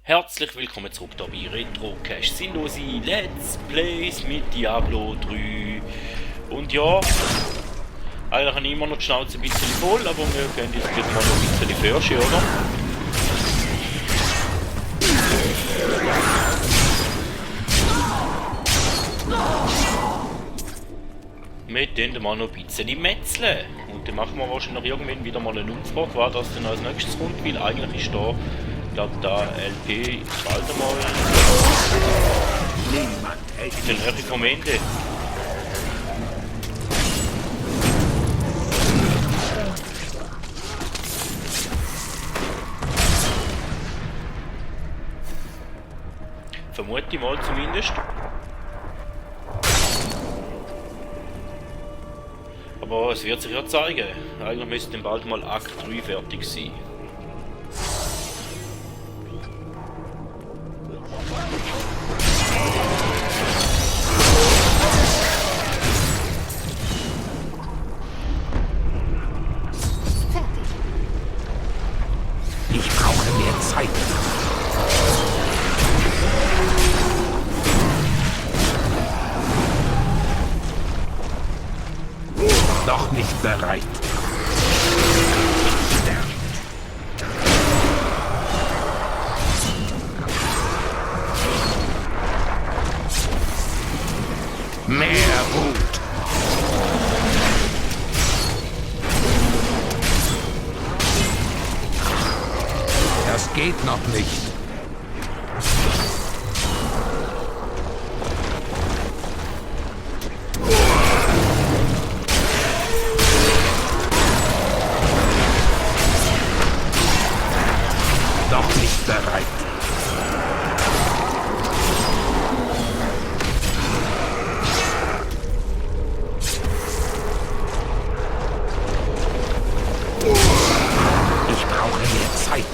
Herzlich willkommen zurück hier bei Retrocast Sinnlose Let's Plays mit Diablo 3. Und ja, eigentlich habe ich immer noch die Schnauze ein bisschen voll, aber wir gehen jetzt mal noch ein bisschen Försche, oder? Wir tun mal noch ein bisschen metzeln. Und dann machen wir wahrscheinlich noch irgendwann wieder mal eine Umfrage, was das dann als nächstes kommt, weil eigentlich ist da, ich glaube, da LP, ich schalte mal, den höhere Kommende. Vermute ich mal zumindest. Aber es wird sich ja zeigen. Eigentlich müsste dann bald mal Akt 3 fertig sein. Ich brauche mehr Zeit. Noch nicht bereit. Mehr Wut. Das geht noch nicht. Noch nicht bereit. Ich brauche mehr Zeit.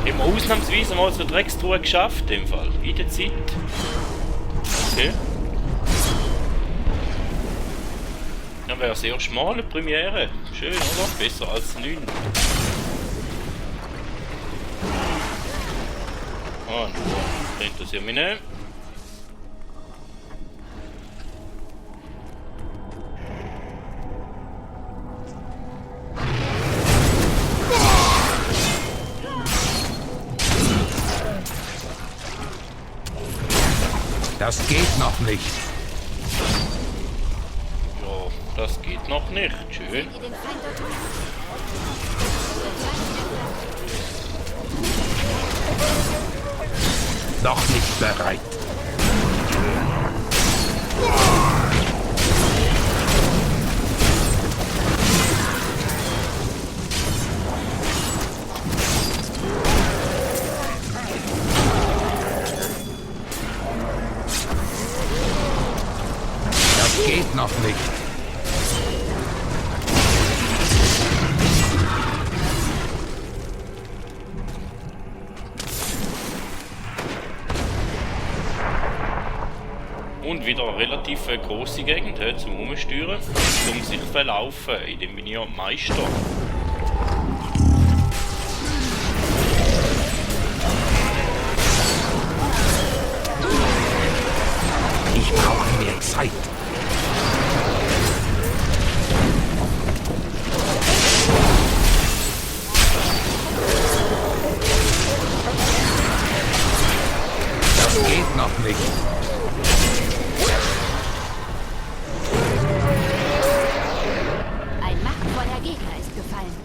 Haben wir ausnahmsweise mal so Dreckstruhe geschafft, in dem Fall, in der Zeit. Okay. Dann wäre es sehr schmale Premiere. Schön, oder? Besser als 9. Und das interessiert mich nicht. Das geht noch nicht. Ja, das geht noch nicht. Schön. Seht ihr den Feind dort drüben? Noch nicht bereit. Das geht noch nicht. Und wieder eine relativ grosse Gegend zum Umsteuern, zum sich verlaufen. In dem bin ich ja Meister. Ich brauche mehr Zeit. Das geht noch nicht. Ein machtvoller Gegner ist gefallen.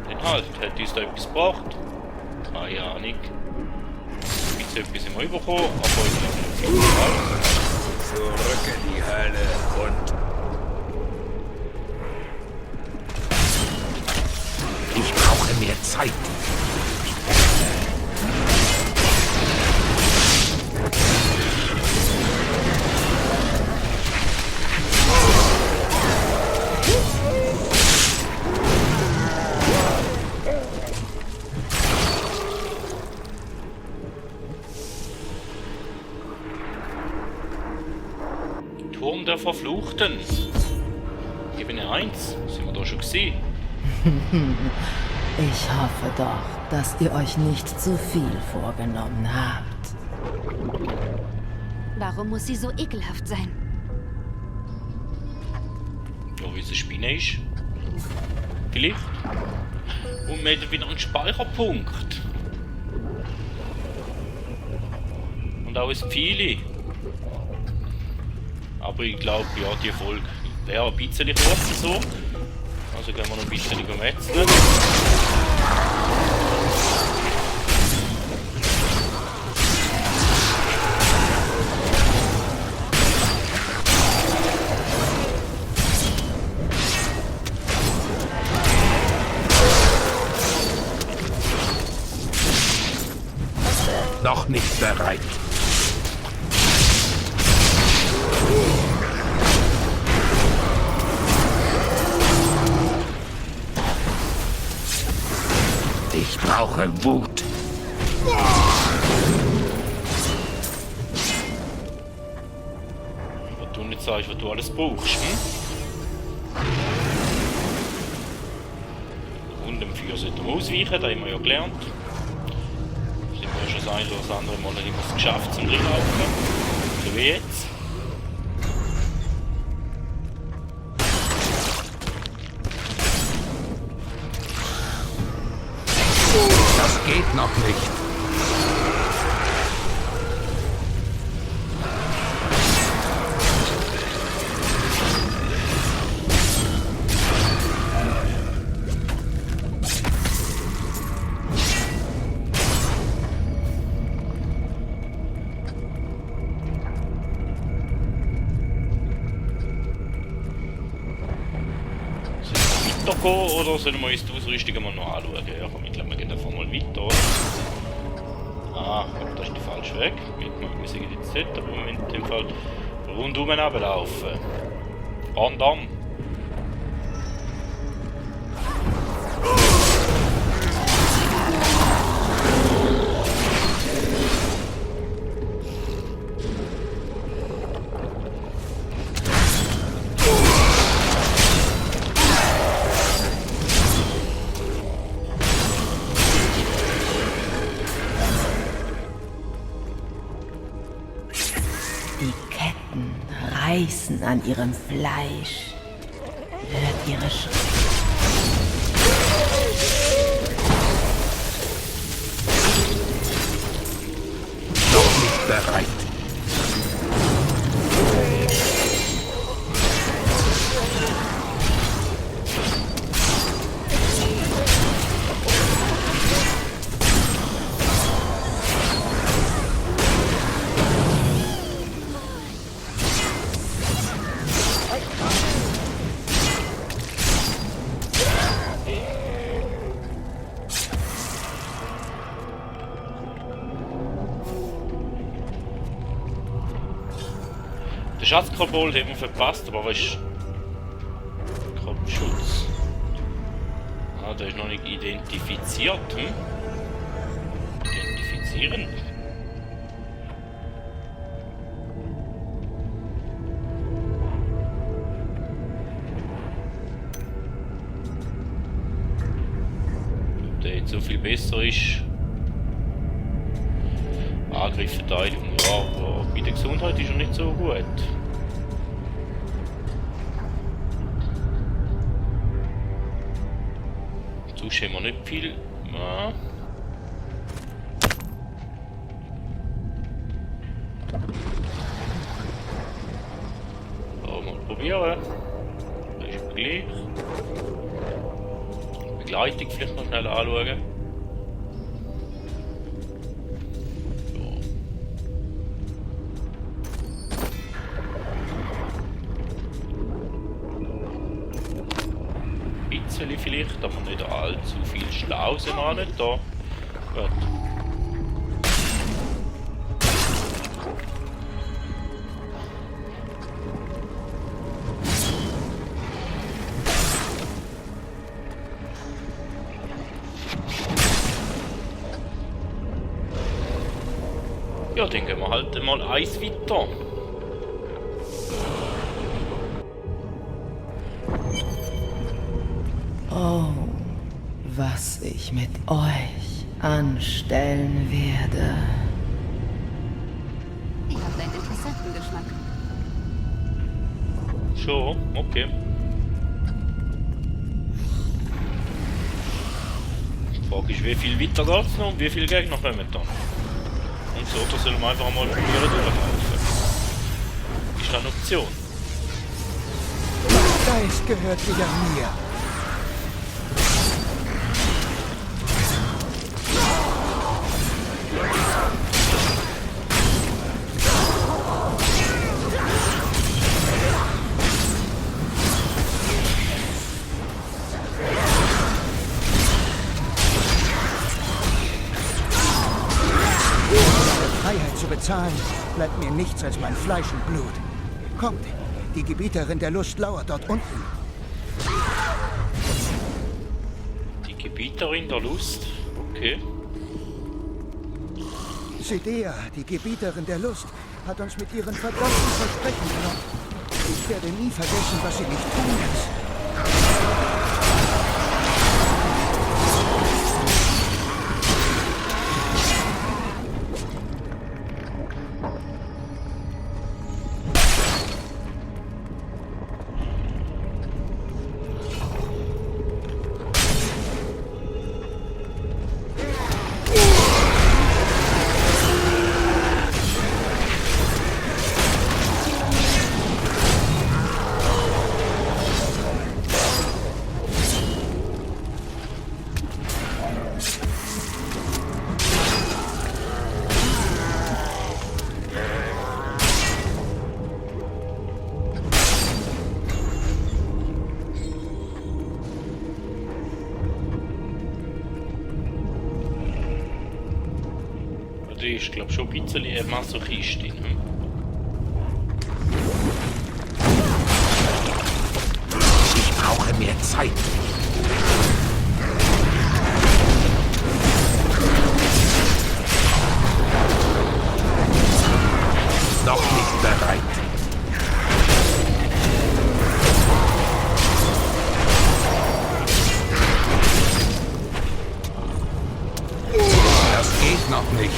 Den halt, hätte uns da etwas gebracht? Keine Ahnung. Jetzt etwas im Überkommen, aber ich glaube nicht so viel. Zurück in die Hölle und Ich brauche mehr Zeit. Turm der Verfluchten. Ebene 1. Sind wir da schon gesehen? Ich hoffe doch, dass ihr euch nicht zu viel vorgenommen habt. Warum muss sie so ekelhaft sein? Ja, wie es eine Spinne ist. Vielleicht. Und wir haben wieder einen Speicherpunkt. Und auch ein Pfeile. Aber ich glaube, ja, die Folge wäre ein bisschen kürzer so. Also gehen wir noch ein bisschen metzeln. Noch nicht bereit. Ich brauche Wut. Was du nicht sagst, was du alles brauchst, hm? Und dem Feuer sollten wir ausweichen, das haben wir ja gelernt. Sind wir ja schon das eine oder das andere Mal haben wir es geschafft zum Reinlaufen. So wie jetzt. Das geht noch nicht. Weitergehen oder sollen wir uns die Ausrüstung mal noch anschauen? Ja, komm, ich glaube, wir gehen einfach mal weiter, oder? Ah, aber das ist der falsche Weg. Wir sind jetzt dort, aber in dem Fall rundum runterlaufen. Randam. Die Ketten reißen an ihrem Fleisch. Hört ihre Schritte. Noch nicht bereit. Den Schatzkobold haben wir verpasst, aber was ist... Kopfschutz. Ah, der ist noch nicht identifiziert, hm? Identifizieren? Ob der jetzt so viel besser ist? Angriff, Verteidigung, ja, aber bei der Gesundheit ist er nicht so gut. Sonst haben wir nicht viel. Ja. So, mal probieren. Das ist gleich. Begleitung vielleicht noch schnell anschauen. Vielleicht, aber nicht allzu viel schlau sind wir auch nicht da. Gut. Ja, dann gehen wir halt mal eins weiter. Oh, was ich mit euch anstellen werde. Ihr habt einen interessanten Geschmack. Schon, okay. Die Frage ist, wie viel weiter geht's noch und wie viele Gegner kommen dann? Und so, da sollen wir einfach mal probieren durchlaufen. Ist das eine Option? Mein Geist gehört wieder mir. Freiheit zu bezahlen, bleibt mir nichts als mein Fleisch und Blut. Kommt, die Gebieterin der Lust lauert dort unten. Die Gebieterin der Lust? Okay. Sidea, die Gebieterin der Lust, hat uns mit ihren verdammten Versprechen genommen. Ich werde nie vergessen, was sie nicht tun lässt. Die ist, glaube ich, schon ein bisschen eine Masochistin. Ich brauche mehr Zeit. Noch nicht bereit. Das geht noch nicht.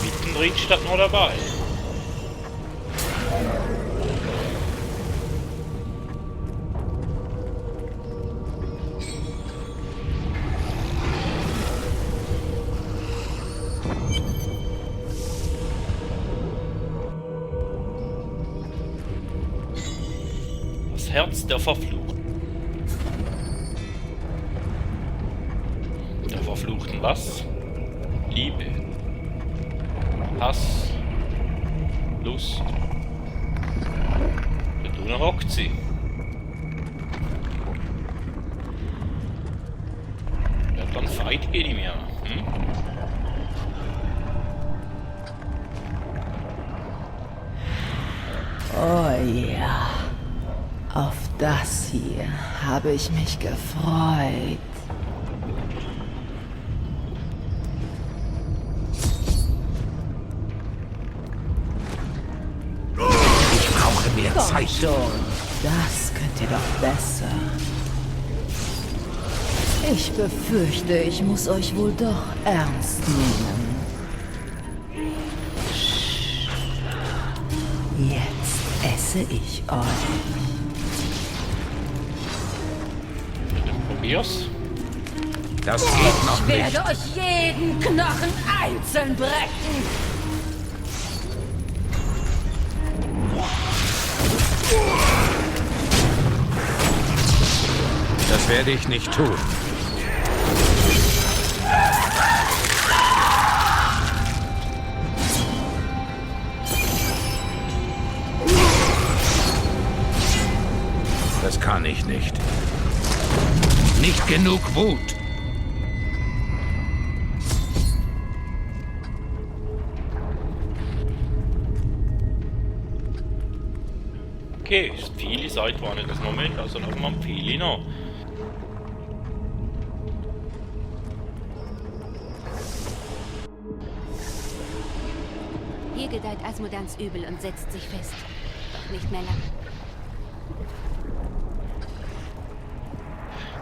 Mittendrin steht noch dabei. Das Herz der Verfluchten. Der Verfluchten was? Liebe. Hass. Lust. Und dann rockt sie. Ja, dann Fight geht ihm ja. Oh ja, auf das hier habe ich mich gefreut. Ich brauche mehr Komm Zeit. schon, das könnt ihr doch besser. Ich befürchte, ich muss euch wohl doch ernst nehmen. Jetzt esse ich euch. Probier's. Das geht noch Ich nicht. werde euch jeden Knochen einzeln brechen. Das werde ich nicht tun. Das kann ich nicht. Nicht genug Wut. Okay, viele Seiten waren nicht das Moment, also laufen wir viele noch. Hier gedeiht Asmodans Übel und setzt sich fest. Doch nicht mehr lang.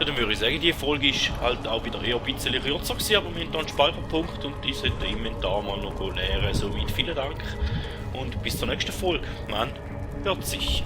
Ja, dann würde ich sagen, die Folge ist halt auch wieder eher ein bisschen kürzer gewesen, aber wir haben hier einen Speicherpunkt und ich sollte den Inventar mal noch leeren. Somit vielen Dank und bis zur nächsten Folge. Man hört sich.